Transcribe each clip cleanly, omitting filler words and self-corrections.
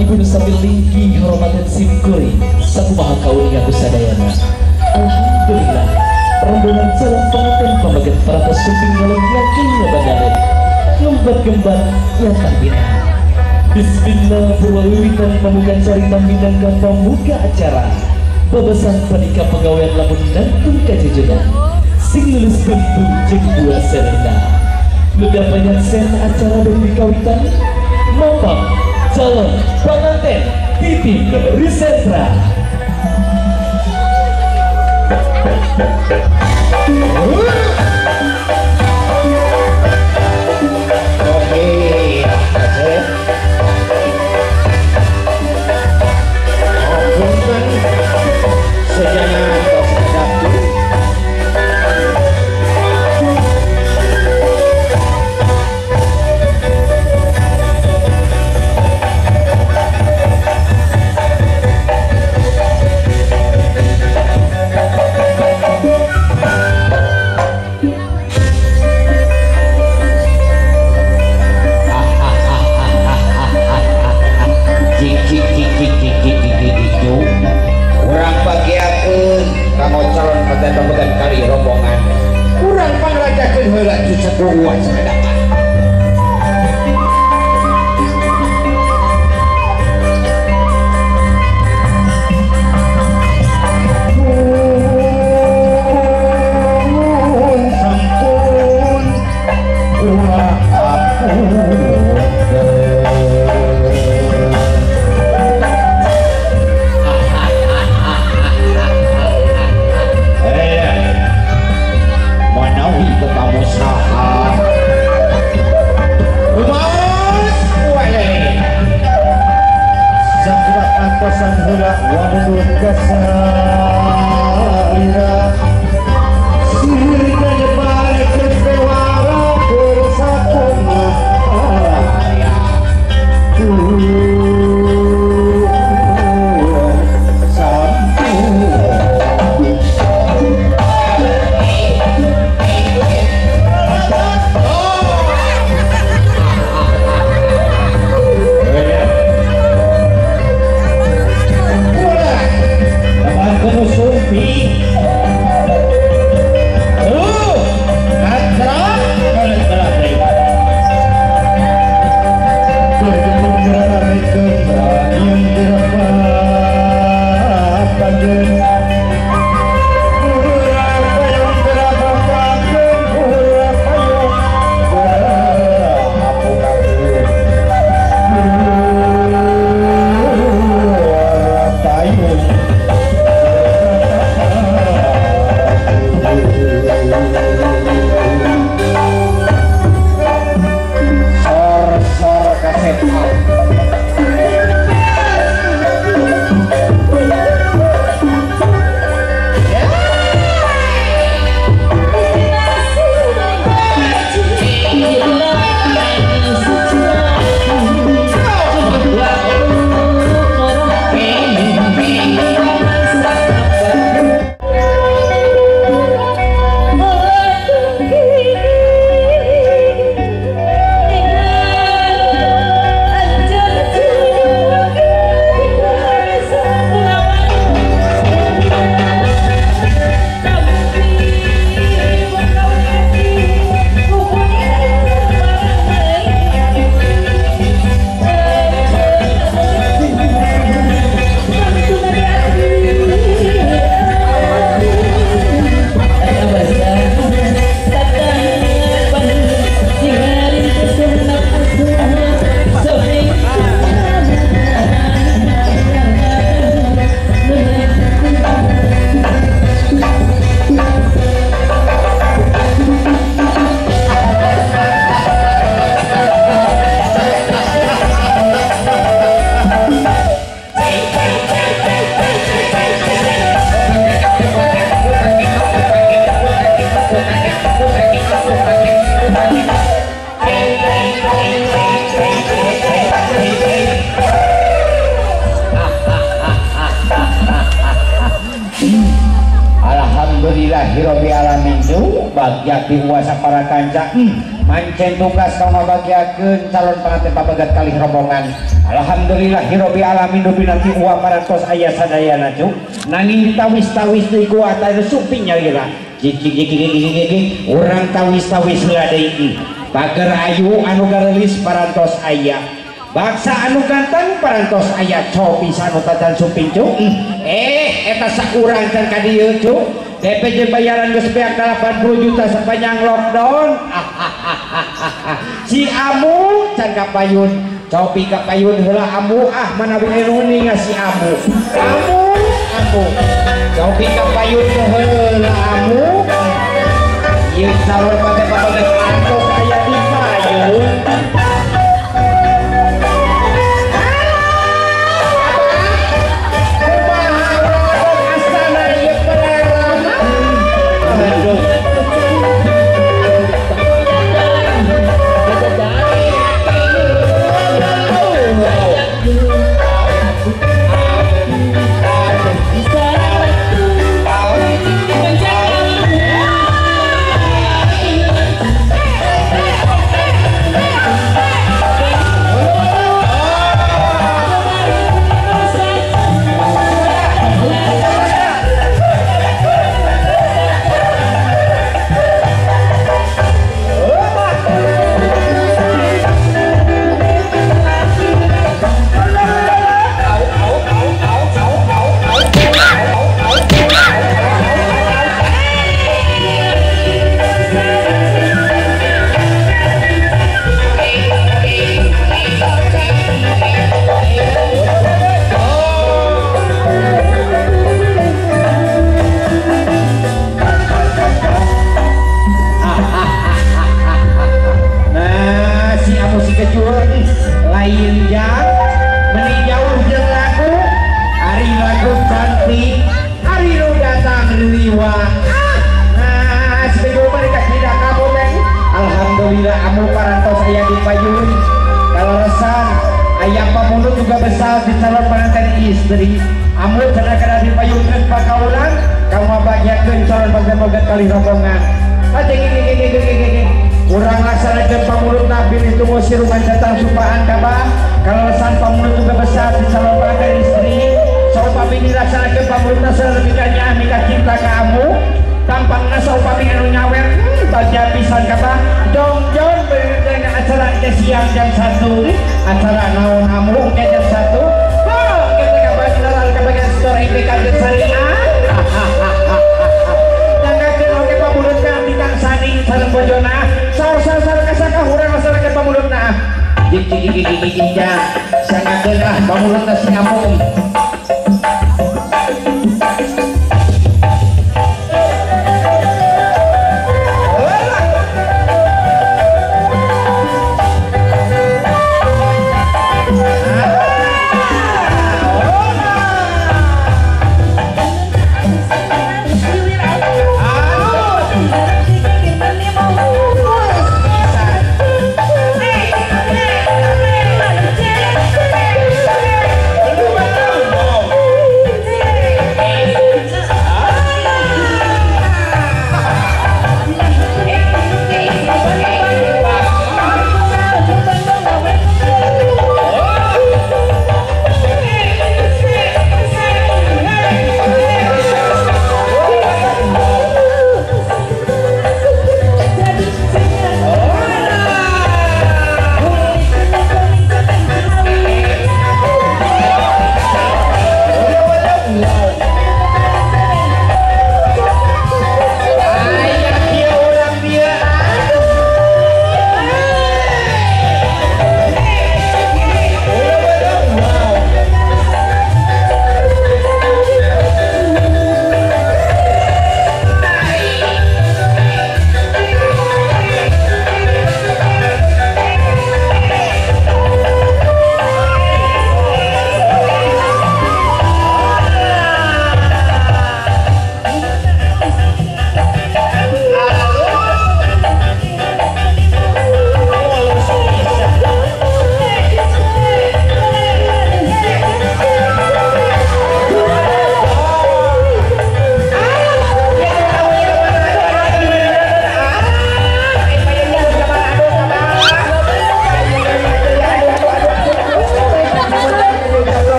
Ibu sambil lingki hormatan simkuring sakumaha kauninga ku sadayana. Alhamdulillah rombongan calon pengantin pamaget parantos sumping galon yakin ngabandaren ngembat-gembat nyata bina. Bismillah purwawiwitan pamuka carita minangka pamuka acara babasan panika pagawean lamun nangtung kajujuran sing lulus bentu jeung buah serena mudah banyak sen acara dan dikawitan mopang calon pengantin Titi Risentra. Oke, Oke. Bagya ti uasa para kanca mancen tugas kang ngabagiakeun calon panganten pamegat kalih rombongan. Alhamdulillah hirobi alamin dupi nanti uwa parantos aya sadayana cu. Nanging ditawis-tawis deui ku ata sumping nyalira. Jik urang tawis-tawis heula deui. Pager ayu anu garelis parantos aya. Baksa anu ganteng parantos aya copi anu tacan sumping cu. Eta sakurang can ka dieu cu. DPJ bayaran geus beak 80 juta sepanjang lockdown. Si amu can kapayun, copi kapayun heula amu ah manawi anu si amu. Amu amu. Copi kapayun heula amu. Ieu calon pakai atos aya di payun. Hey!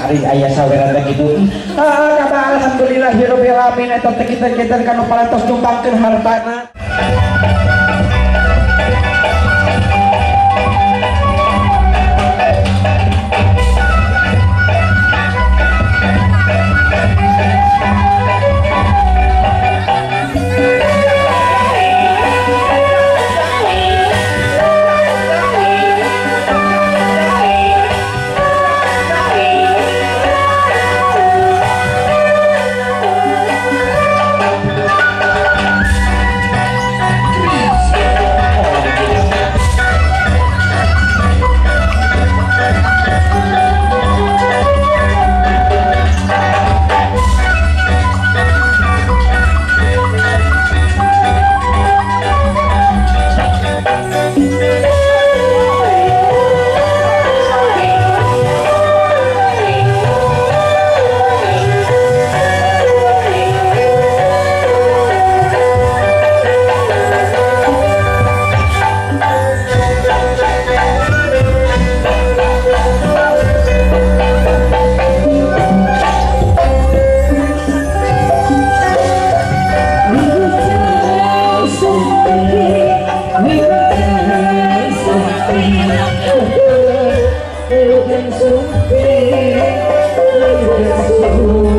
ari aya saweran teh kitu. Heeh kabar alhamdulillahirabbil alamin eta teh kita-kita kanu parantos nyumbangkeun hartana. Wilujeng sumping, wilujeng sumping.